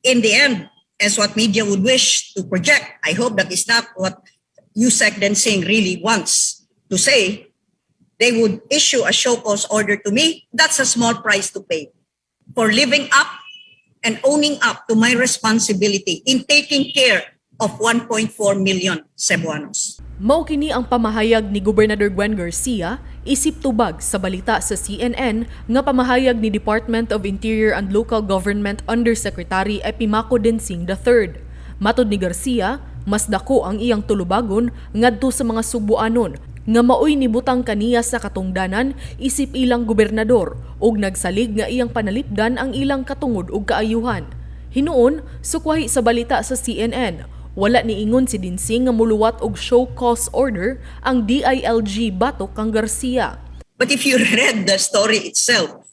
in the end, as what media would wish to project, I hope that is not what Usec Densing really wants to say, they would issue a show cause order to me. That's a small price to pay for living up and owning up to my responsibility in taking care of 1.4 million Cebuanos. Mao kini ang pamahayag ni Gobernador Gwen Garcia isip tubag sa balita sa CNN nga pamahayag ni Department of Interior and Local Government Undersecretary Epimaco Densing III. Matod ni Garcia, mas dako ang iyang tulubagon ngadto sa mga Sugbuanon nga maoy nibutang kaniya sa katungdanan isip ilang gobernador ug nagsalig nga iyang panalipdan ang ilang katungod ug kaayuhan. Hinuon, sukwahi sa balita sa CNN, wala niingon si Densing nga muluwat og show cause order ang DILG batok kang Garcia. But if you read the story itself,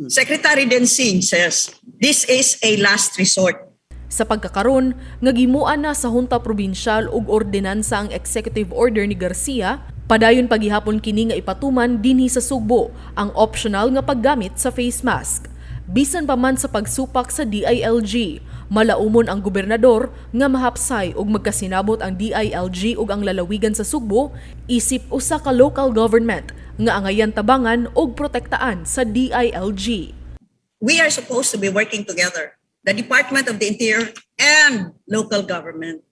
Secretary Densing says this is a last resort. Sa pagkakaron, nga gimuan na sa Junta Probinsyal ug ordinansa ang executive order ni Garcia, padayon pagihapon kini nga ipatuman dinhi sa Sugbo ang optional nga paggamit sa face mask. Bisan pa man sa pagsupak sa DILG, malaumon ang gobernador nga mahapsay ug magkasinabot ang DILG ug ang lalawigan sa Sugbo isip usa ka local government nga angayan tabangan ug protektaan sa DILG. We are supposed to be working together. The Department of the Interior and local government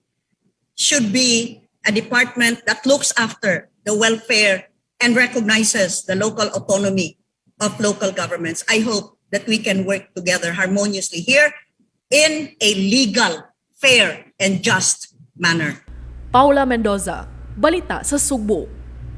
should be a department that looks after the welfare and recognizes the local autonomy of local governments. I hope that we can work together harmoniously here in a legal, fair, and just manner. Paula Mendoza, Balita sa Sugbo.